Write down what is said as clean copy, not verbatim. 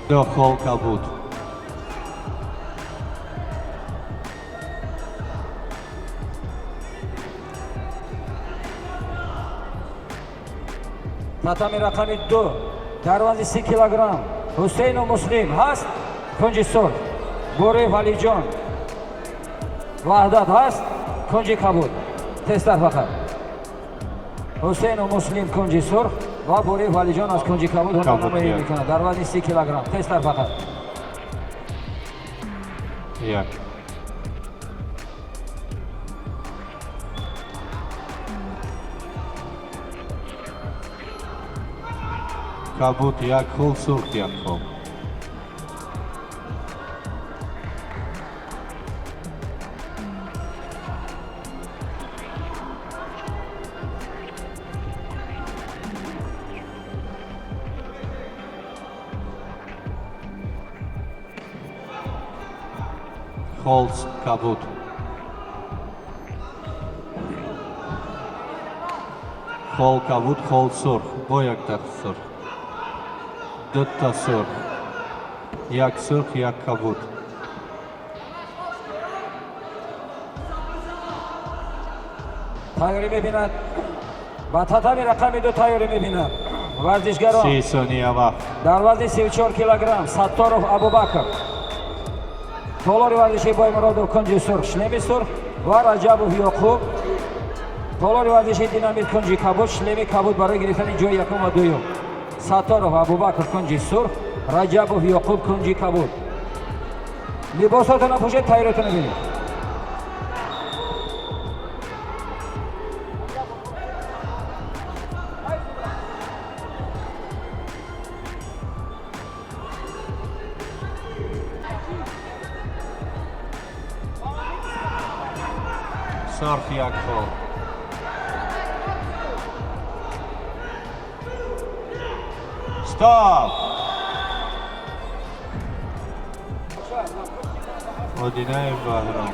Ду хол кабуд. Татами рақами 2 дар вазни 30 килограмм Ҳусейну Муслим ҳаст, кунҷи сурх. Бори Валиҷон Ваҳдат ҳаст, кунҷи кабуд. Тезтар фақат. Ҳусейну Муслим кунҷи сурх ва Бори Валиҷон аз кунҷи кабуд ҳунарнамоӣ мекунад дар вазни 30 килограмм. Тезтар фақат. Як. Кабуд як хол, сурх як хол. Хол кабуд. Хол кабуд, хол сурх. Бо якта сурх. Дута сурх. Як сурх, як кабуд. Тайёрӣ мебинад. Ба татами рақами 2 тайёрӣ мебинад. Варзишгарон. 30 сония вақт. Дар вазни 34 килограмм Сатторов Абубакр. Толори варзиши Боймуродов, кунҷи сурх, шлеми сурх ва Раҷабов Ёқуб. Толори варзиши Динамит, кунҷи кабуд, шлеми кабуд барои гирифтани ҷои якум ва дуюм. Сатторов Абубакр кунҷи сурх, Раҷабов Ёқуб кунҷи кабуд. Либосотона пӯшед, тайёритона бинед. Сурх як хол. Стоп! Одинаев Баҳром.